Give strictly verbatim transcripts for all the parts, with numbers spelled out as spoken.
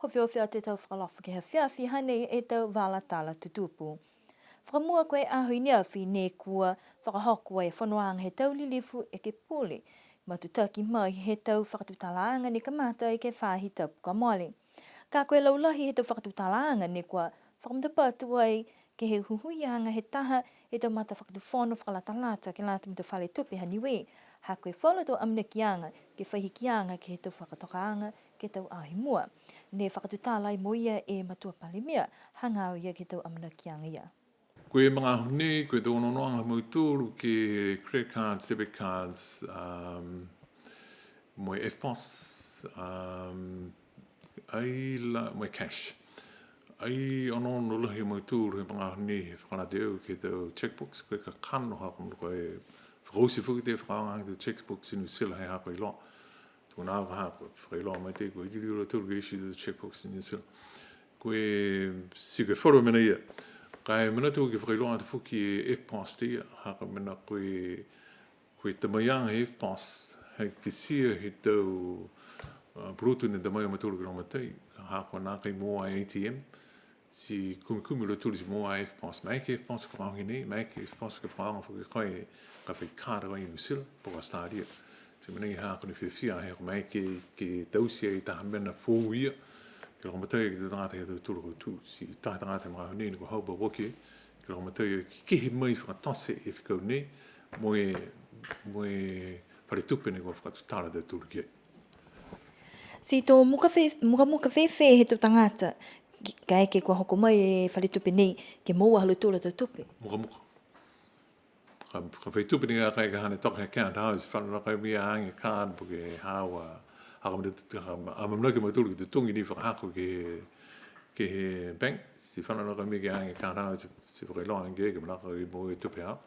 Ofi ofi atu e tau fakaalofa ke he afiafi, hanei e tau vala tala tutupu. Fakamua, ko e aho i ne afi ne kua fakahoko e fonoaga he tau lilifu ekepule, matutaki mai he tau fakatutalaaga ne kamata ai ke he faahi tapu kua mole. Ka ko e laulahi he tau fakatutalaaga ne kua fakamatapatu ai ke he huhuiaga he taha he tau matafakatufono fakalatalata ke lata mo e tau fale tupe ha Niue, ha ko e falu tau amanakiaga ke fai hikiaga ke he tau fakatokaaga ke he tau aho i mua. Ne fakatutala ai mo ia e Matua Palemia, hagaao ia ke he tau amanakiaga ia. Ko e magaaho nei, ko e tau onoonoaga ha mautolu ke he credit cards, debit cards, um, mo e EFTPOS, um, ai la, mo e cash. Ai onoono lahi a mautolu he magaaho nei he fakalataha ke he tau checkbooks, ko e kakano ha ko e fakaoti foki e fakaaoga he tau checkbooks i Niu Silani he ha ko e iloa. Tuga ka ha ko e fakailoa mai tei ko e liliu a lautolu ke issue e tau checkbooks i Niu Silani. Ko e, ti ko e falu mena ia. Ka e mena tau ke fakailoa atu foki e EFTPOS ia, ha ko e mena ko e, ko e tamaiaga he EFTPOS, he kitia he tau, uh, pulotu ne tamai a mautolu ke lagomatai, ha kua nākai moua e ATM, ti kumikumi a lautolu ti moua e EFTPOS. Maeke e EFTPOS ke fakaaoga nei, maeke e EFTPOS ke fakaaoga foki e koe ka fai card ko e i Niu Silani, po ke Australia. Ti mena ia ha ko e fiafia he ko e maeke ke, ke taute e taha mena foou ia, ke lagomatai ke he tau tagata ha tautolu a kautū. Ti taha tagata he magaaho nei ne kua hau pauaki, ke lagomatai ke kehe mai fakatote e fekau nei, mo e, mo e fale tupe ne kua fakatutala a tautolu ki ai. Ti to muka fē, mukamuka fēfē he tau tagata, kaeke kua hoko mai e fale tupe nei, ke moua ha lautolu a tau tupe? Mukamuka. Ka, ka fai tupe ni ka kaeke hane toka he account, ha, ti fano nākai mia age card, po ke ha ua, ha ka mena, ha ka, amanaki a mautolu ke totogi ni fakahako ke, ke he bank, ti fano nākai mia ke age card, ha, ti, ti fakailoa age ke, ke manako ke moua e tupe, ha.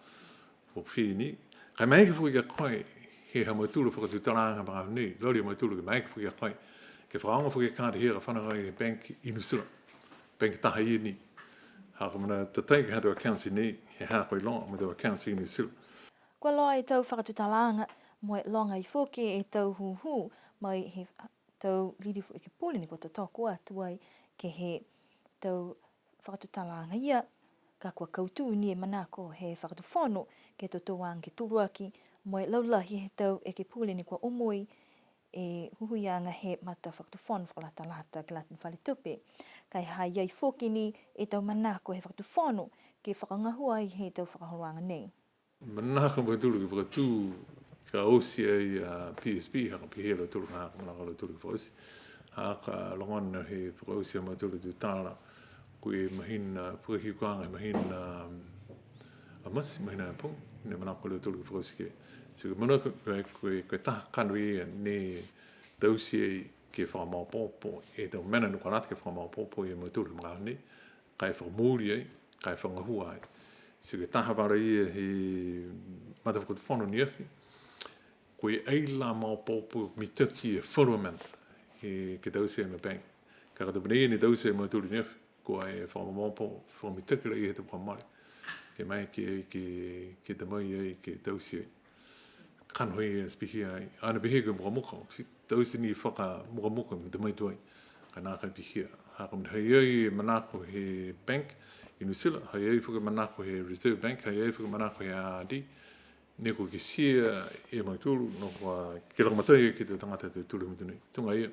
Ko e fee ni. Ka e maeke foki ke koe, he ha mautolu fakatutalaaga he magaaho nei, lali a mautolu ke maeke foki ke koe, ke fakaaoga foki e card he ka fano ke he bank i Niu Silani. Bank taha ia ni. Ha ko e mena tatai ke he tau account nei, he ha ko e iloa mo e tau account i Niu Silani. Kua loa e tau fakatutalaaga, mo e loga ai foki e tau hūhū mai he tau lilifu ekepule ne kua totoko atu ai ke he tau fakatutalaaga ia, ka kua kautū ni e manako he fakatufono ke totouaga ke tuluaki mo e laulahi he tau ekepule ne kua omoi e huhuiaga he matafakatufono fakalatalata ke lata mo e fale tupe. Ka e ha i ai foki ni e tau manako he fakatufono ke fakagahua ai he tau fakaholoaga nei. Manako a mautolu ke fakatū ka oti ai a PSP, ha ka pihia a lautolu ka manako a lautolu ke fakaoti. Ha ka logona he fakaoti a mautolu tutala, ko e mahina, fakahikuaga he mahina a Mati, mahina a Apogi, ne manako a lautolu ke fakaoti ke. So, ko e manako, ko e, ko e, ko e taha kano ia ne taute ai ke fakamaopoopo e tau mena ne kua lata ke fakamaopoopo e mautolu he magaaho nei, ka e fakamooli ai, ka e fakagahua ai. Ti ko e taha vala ia he matafakatufono ne afi, ko e ai la maopoopo mitaki e falu a mena, he, ke taute e ma bank. Ka ko e tau mena ia ne taute e mautolu ne afi, ko e fakamaopoopo, fakamitaki laia he tau kua mole. Ke maeke ke, ke, ke tamai ai, ke taute ai. Kanohi e pihia ai. Ana pihia ke mukamuka. Taute ni fakamukamuka mo e tamai tuai. Ka nākai pihia. Ha ko e mena ha i ai manako he bank i Niu Silani, ha i ai foki manako he Reserve Bank, ha i ai foki manako he R D. Ne kua kitia e mautolu, ne kua ke lagomatai ke he tau tagata ha tautolu he motu nei. Tuga ia,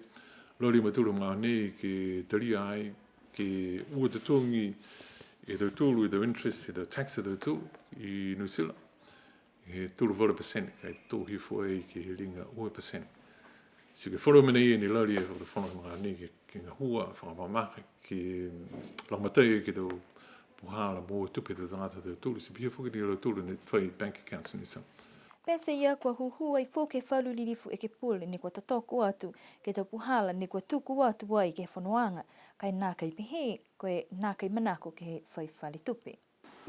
lali a mautolu he magaaho nei ke talia ai, ke ua totogi e tautolu, e tau interest, e tau tax ha tautolu i Niu Silani. He tolu valu percent, ka e tō hifo ai ke he liga ua percent. Ti ko e falu mena ia ne lali e fakatufono he magaaho nei ke, ke gahua, fakamaamaka, ke lagomatai ke he tau puhala moua tupe he tau tagata ha tautolu, ti pihia foki ni a lautolu ne fai bank accounts ni sa. Pete ia kua hūhū ai foki e falu lilifu ekepule ne kua totoko atu ke he tau puhala ne kua tuku atu ai ke he fonoaga, ka e nākai pehē, ko e nākai manako ke fai fale tupe.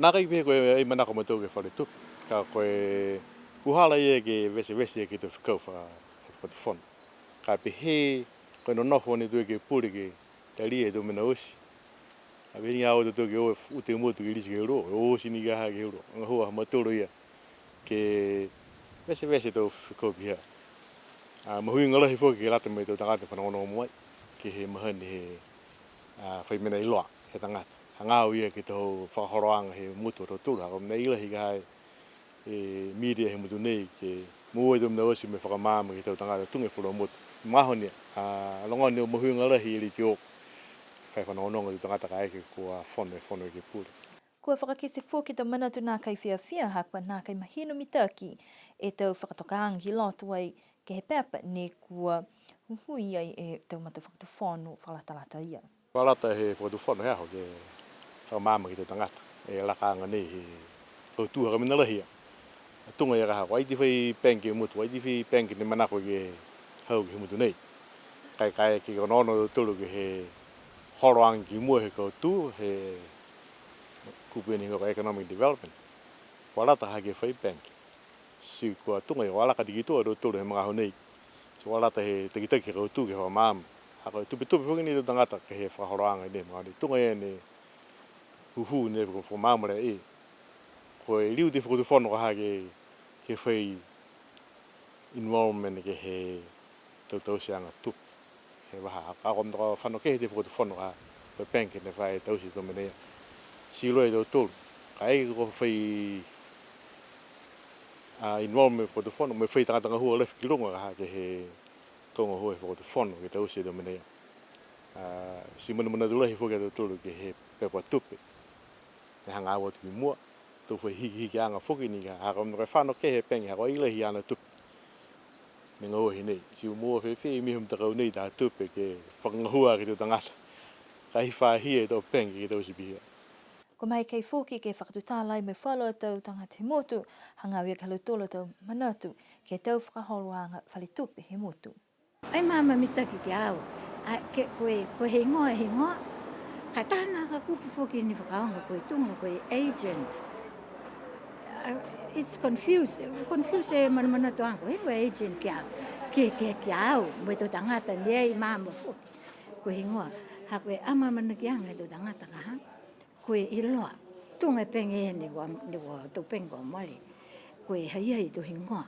Nākai pehē ko e ai manako a mautolu ke fale tupe. Ka ko e puhala ia ke vesevese ke he tau fekau fa-, he fakatufono. Ka pehē ko e nonofo ni e tau ekepule ke talia e tau mena oti. Ka pehē ni a o tautolu ke o uta e motu ke lisi ke he luo, o oti ni ka ha ke he luo. Gahua ha mautolu ia ke vesevese e tau fekau pihia. A, mahuiga lahi foki ke lata mo e tau tagata fanogonogo mo ai. Ke he mahani he, a, fai mena iloa e tagata. Hagaao ia ke he tau fakaholoaga he motu ha tautolu, ha ko e mena lahi ka e media he motu nei, ke moua e tau mena oti mo e fakamaama ke he tau tagata tuga e falu a motu. Magaaho nei, a, logona e mahuiga lahi e leitiō, fai fanogonogo e tau tagata kaeke kua fono e Fono Ekepule. Kua fakakite foki e tau manatu nākai fiafia, ha kua nākai mahino mitaki e tau fakatokaaga ki loto ai ke he pepa ne kua huhui ai e tau matafakatufono fakalatalata ia. Kua lata he Fakatufono he aho ke fakamaama ke he tau tagata e lakaaga nei he kautū ha ko e mena lahi ia. Tuga ia ka ha ko e ai tei fai penge he motu, ai tei fai penge ne manako ke hau ke he motu nei. Ka e, ka e ke onoono a tautolu ke he holoaga ki mua he kautū, he kupu ia ne higoa ko e economic development. Kua lata ha ke fai penge. Ti kua tuga ia kua laka tiki tua a tautolu he magaaho nei. Ti kua lata he takitaki he kautū ke fakamaama. Ha ko e tupetupe foki ni e tau tagata ke he fakaholoaga nei he magaaho nei. Tuga ia ne hūhū ne fakamaama lea e. Ko e liu e Fakatufono ka ha ke, ke fai enrollment ke he tau tauteaga tupe. He vahā, ka ko e mena ka fano kehe e Fakatufono ka, ko e penge ne fai taute e tau mena ia. Ti iloa e tautolu. Kaeke kua fai, a, enrollment e Fakatufono, mo e fai tagata gahua lafi ki luga ka ha ke he kau gahua he Fakatufono ke taute e tau mena ia. A, ti manamanatu lahi foki a tautolu ke he pepa tupe. Ne hagaao atu ki mua, to fai hikihikiaga foki ni ka, ha ko e mena ka fano kehe e penge, ha ko e ai lahi haana tupe. Ne gahua hinei, ti moua fēfē e mena he matakau nei taha tupe ke fakagahua ke he tau tagata. Ka e fahia e tau penge ke taute pihia. Kua maeke foki ke fakatutala ai mo e falu a tau tagata he motu, hagaao ia ke he ha lautolu a tau manatu ke he tau fakaholoaga fale tupe he motu. Ai maama mitaki ki a au. A, ke, ko e, ko e heigoa, heigoa. Ka e taha nākai kupu foki ne fakaaoga ko e tuga, ko e agent. A, it's confused. Confused e manamanatuaga, ko e heigoa agent ki a, ke, ke, ki a au, mo e tau tagata ni ai maama foki. Ko e heigoa, ha ko e amaamanakiaga he tau tagata ka ha. Ko e iloa, tuga e pege ne kua, ne kua tau pege kua mole. Ko e ha ha i ai e tau higoa.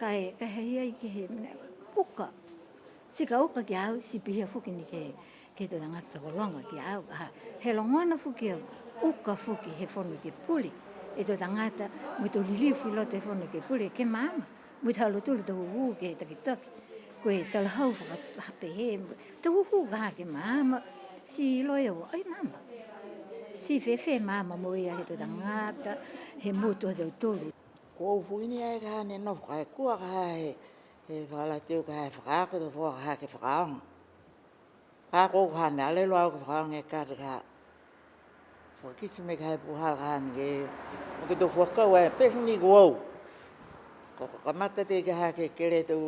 Ka e, ka e ha ha i ai ke he mena, uka. Ti ka uka ki a au, ti pihia foki ni ke, ke he tau tagata tokologa ki a au. Ha, he logona foki au, uka foki he Fono Ekepule. E tau tagata, mo e tau lilifu i loto he Fono Ekepule, ke maama. Mo e ha lautolu tau hūhū ke he takitaki. Ko e talahau faka-, ha pehē, tau hūhū ka ha ke maama, ti iloa e au, ai maama. Ti fēfē maama mo ia he tau tagata, he motu ha tautolu. Ko au foki ni ai ka ha ne nofo ka e kua ka ha he, he fakalataha ka ha he fakaako, tau fua ka ha ke fakaaoga. Ka ko au ka ha ne alelo au ke fakaaoga e kati ka. Fakakite mai ka ha e puhala ka ha ne ke, mo e tau fuakau e, pete ni ko au. Ka, ka, kamata tei ka ha ke kele tau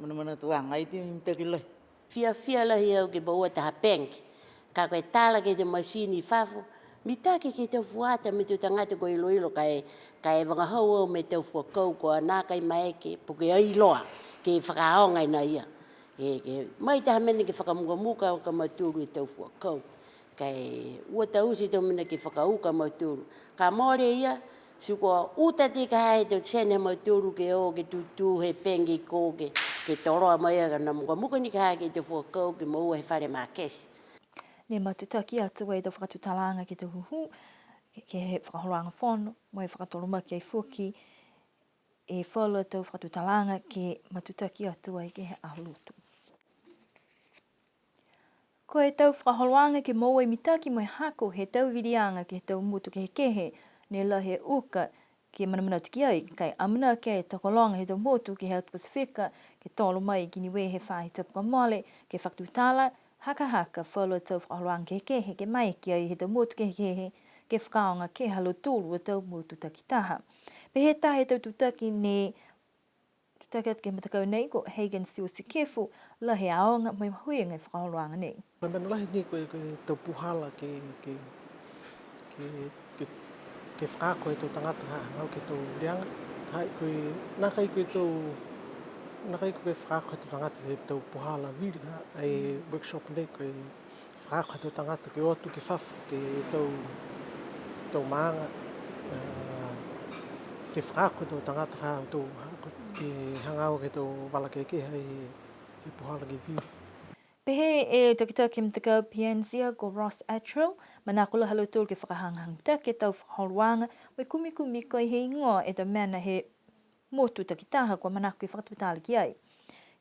manamanatuaga, ai tei mitaki lahi. Fiafia lahi au ke moua taha pege. Ka ko e tala ke he tau masini i fafo, mitaki ke he tau fuata mo e tau tagata kua iloilo ka e, ka e vagahau au mo e tau fuakau kua nākai maeke, po ke ai iloa, ke fakaaoga e nā ia. Ke, ke, mai taha mena ke fakamukamuka ka mautolu e tau fuakau. Ka e ua taute e tau mena ke fakauka a mautolu. Ka mole ia, ti kua uta tei ka ha e tau tene ha mautolu ke o ke tutū he pege ko ke, ke toloa mai ia ka na mukamuka ni ka ha ke he tau fuakau ke moua he fale maketi. Ne matutaki atu e tau fakatutalaaga ke he tau hūhū, ke, ke he fakaholoaga fono, mo e fakatolomaki ai foki e falu a tau fakatutalaaga ke matutaki atu ai ke he Aho Lotu. Ko e tau fakaholoaga ke moua e mitaki mo e hako he tau viliaga ke he tau motu kehekehe, ne lahi e uka ke manamanatu ki ai, ka e amanaki e tokologa he tau motu ke he atu Pasifika, ke tolo mai ki Niue he faahi tapu kua mole, ke fakatutala, hakahaka falu a tau fakaholoaga kehekehe, ke maeke ai he tau motu kehekehe, ke fakaaoga ke he ha lautolu a tau motu takitaha. Pehē e taha he tau tutaki ne tutaki atu ke he matakau nei ko Hagen Siosikefu, lahi e aoga mo e mahuiga e fakaholoaga nei. Ko e mena lahi ni ko e, ko e tau puhala ke, ke, ke, ke, ke fakaako e tau tagata ha, hagaao ke he tau viliaga. Hai, ko e, nākai ko e tau, nākai ko e fakaako e tau tagata ke he tau puhala vili ha, e workshop nei ko e fakaako e tau tagata ke o atu ke fafo, ke he tau, tau maaga, a, ke fakaako e tau tagata ha, tau, ha, ko e hagaao ke he tau vala kehekehe he, he puhala ke vili. Pehē e takitaki he matakau Pianisea ko Ross Attrell, manako lahi a lautolu ke fakahagahaga mitaki e tau fakaholoaga, mo e kumikumi ko e heigoa e tau mena he motu takitaha kua manako ke fakatutala ki ai.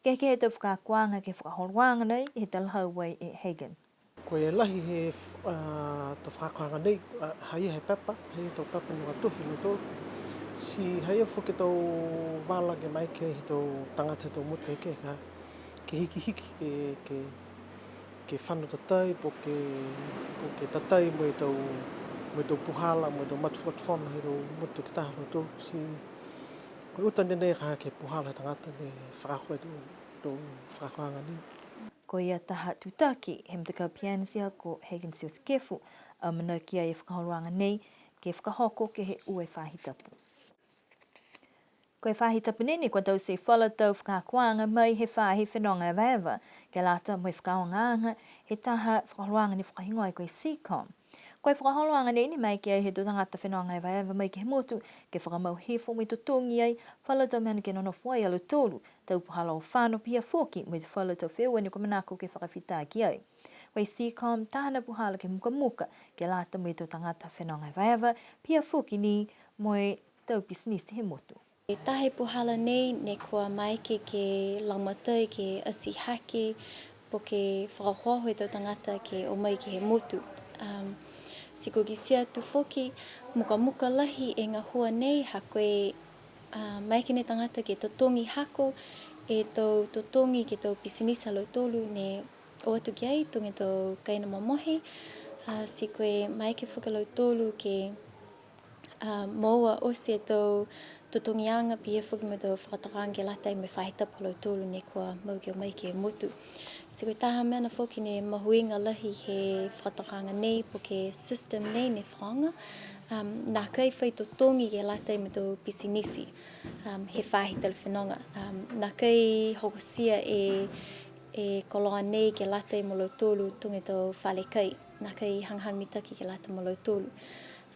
Kehekehe e tau fakaakoaga ke he fakaholoaga nei, he talahau ai e Hagen. Ko e lahi he, a, tau fakaakoaga nei, a, ha i ai he pepa, ha i ai he tau pepa ne kua tohi e lautolu. Ti ha i ai foki e tau vala ke maeke he tau tagata he tau motu kehekehe, ha, ke hikihiki, ke, ke, ke fano tatai, po ke, po ke tatai mo e tau, mo e tau puhala, mo e tau matafakatufono he tau motu takitaha ha lautolu. Ti ko e uta ni nei ka ha ke puhala he tagata ne fakaakoa e tau, tau fakaakoaga nei. Ko ia taha tutaki he matakau Pianisea ko Hagen Siosikefu, amanaki ai e fakaholoaga nei ke fakahoko ke he ua e faahi tapu. Ko e faahi tapu nei ne kua taute falu tau fakaakoaga mai he faahi fenoga evaeva, ke lata mo e fakaaogaaga he taha fakaholoaga ne fakahigoa ai ko e SEACOM. Ko e fakaholoaga nei ne maeke ai he tau tagata fenoga evaeva mai ke he motu, ke fakamau hifo mo e totogi ai falu tau mena ke nonofo ai a lautolu, tau puhala o fano pihia foki mo e falu tau feua ne kua manako ke fakafita ki ai. Ko e SEACOM, taha a puhala ke mukamuka, ke lata mo e tau tagata fenoga evaeva, pihia foki ni mo e tau pisinisi he motu. E taha e puhala nei, ne kua maeke ke lagomatai ke ati hake, po ke fakaohooho e tau tagata ke o mai ke he motu. Um, ti kua kitia atu foki, mukamuka lahi e gahua nei, ha ko e, a, maeke ni e tagata ke totogi hako e tau totogi ke he tau pisinisi ha lautolu ne o atu ki ai, tuga e tau kaina momohe, a, ti ko e maeke foki a lautolu ke, a, moua oti e tau totogiaga, pihia foki mo e tau fakatokaaga ke lata mo e faahi tapu ha lautolu ne kua mau ke o mai ke he motu. Ti ko e taha mena foki ne mahuiga lahi he fakatokaaga nei, po ke system nei ne fakaaoga, um, nākai fai totogi ke lata mo e tau pisinisi, um, he faahi tali fenoga. Um, nākai hokotia e, e koloa nei ke lata mo lautolu tuga e tau fale kai. Nākai hagahaga mitaki ke lata mo lautolu.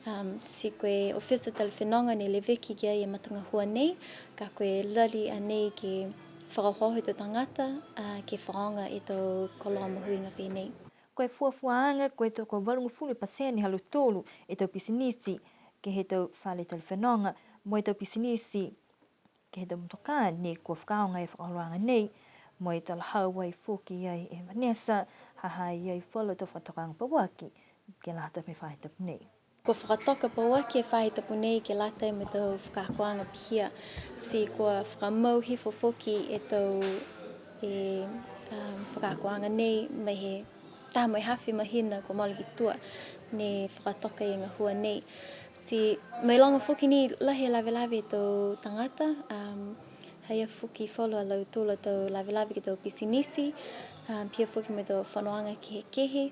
Um, ti ko e ofisa tali fenoga ne leveki ki ai e matagahua nei, ka ko e lali a nei ke fakaohooho e tau tagata, a, ke fakaaoga e tau koloa mahuiga pēnei. Ko e fuafuaaga, ko e toko valugofulu pasene ha lautolu e tau pisinisi ke he tau fale tali fenoga, mo e tau pisinisi ke he tau motokā ne kua fakaaoga e fakaholoaga nei, mo e talahau ai foki ai e Vanessa, ha ha i ai falu tau fakatokaaga pauaki ke lata mo e faahi tapu nei. Kua fakatoka pauaki e faahi tapu nei ke lata mo e tau fakaakoaga pihia, ti kua fakamau hifo foki e tau, e, um, fakaakoaga nei mai he taha mo e hafa e mahina kua mole ki tua ne fakatoka e gahua nei. Ti mailoga foki ni lahi e lavelave he tau tagata, um, ha i ai foki falu a lautolu a tau lavelave ke he tau pisinisi, um, pihia foki mo e tau fonoaga kehekehe.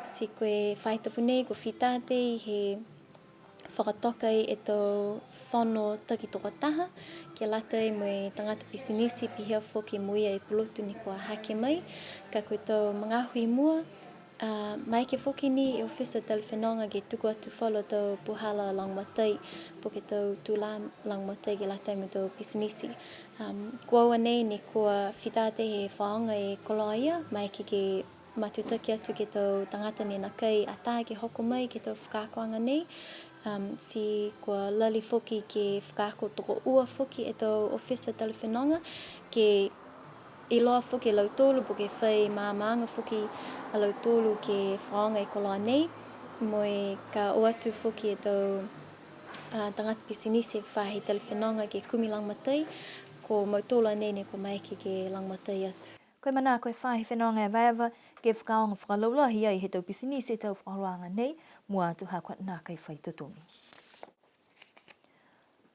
Ti ko e faahi tapu nei kua fita tei he fakatoka e tau fono takitokotaha, ke lata mo e tagata pisinisi pihia foki mo ia e pulotu ne kua hake mai, ka ko e tau magaaho i mua, a, maeke foki ni e ofisa tali fenoga ke tuku atu falu a tau puhala lagomatai, po ke tau tulā lagomatai ke lata mo e tau pisinisi. Um, ko aua nei ne kua fita tei he fakaaoga e koloa ia, maeke ke matutaki atu ke he tau tagata ne nākai atā ke hoko mai ke he tau fakaakoaga nei. Um, ti kua lali foki ke fakaako tokoua foki e tau ofisa tali fenoga, ke iloa foki e lautolu, po ke fai maamaaga foki a lautolu ke fakaaoga e koloa nei, mo e ka o atu foki e tau, a, tagata pisinisi he faahi tali fenoga ke kumi lagomatai, ko mautolu a nei ne kua maeke ke lagomatai atu. Ko e manako e faahi fenoga evaeva ke fakaaoga fakalaulahi ai he tau pisinisi e tau fakaholoaga nei, mua atu ha kua nākai fai totogi.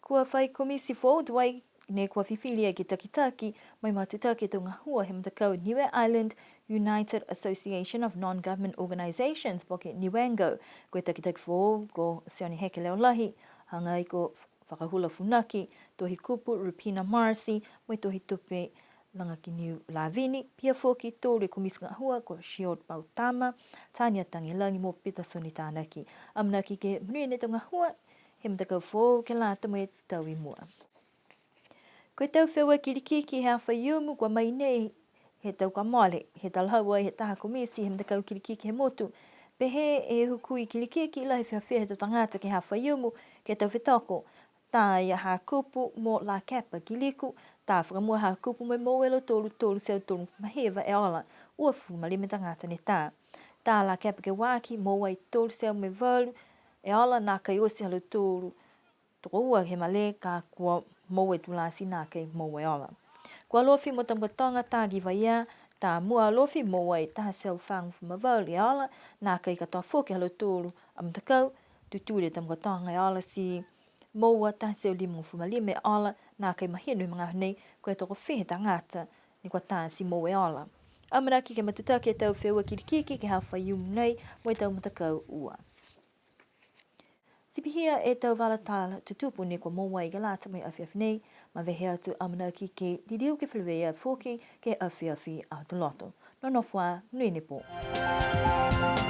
Kua fai komiti foou tuai ne kua fifili ai ke takitaki mo e matutaki e tau gahua he matakau Niue Island United Association of Non-Government Organisations, po ke NIUANGO. Ko e takitaki foou ko Sione Heke Leolahi, hagaao ko Fakahula Funaki, Tohikupu Rupina Morrissey, mo e Tohitupe Lagakiniu Lavini, pihia foki tolu e komiti gahua ko Shield Pautama, Tania Tagelagi mo Peterson Tanaki. Amanaki ke monuina e tau gahua he matakau foou ke lata mo e tau i mua. Ko e tau feua kilikiki he aho Faiumu kua mai nei he tau kua mole, he talahau ai he taha komiti he matakau kilikiki he motu. Pehē e hukui kilikiki, lahi e fiafia he tau tagata ke he aho Faiumu, ke he tau fetoko. Tā ia Hakupu mo Lakepa ki Liku, tā fakamua Hakupu mo e moua e lautolu tolu e teau tolugofulu ma hiva e ola, uafulu ma lima tagata ne tā. Tā Lakepa ke ua aki, moua e tolu e teau mo e valu e ola, nākai oti ha lautolu tokoua he malē, ka kua moua e tulasi nākai moua e ola. Ko Alofi mo Tamakautoga, tā ki Vaiea, tā mua Alofi, moua e taha e teau fāgofulu ma valu e ola, nākai katoa foki ha lautolu a matakau, tutuli e Tamakautoga e ola ti moua taha e teau limagofulu ma lima e ola, nākai mahino he magaaho nei ko e tokofiha e tagata ne kua tā ti moua e ola. Amanaki ke matutaki e tau feua kilikiki ke he aho Faiumu nei mo e tau matakau ua. Ti pihia e tau vala tala tutupu ne kua moua ai ke lata mo e afiafi nei, mavehe atu amanaki ke liliu ke feleveia foki ke he afiafi Aho Tuloto. Nonofo ā, monuina e pō.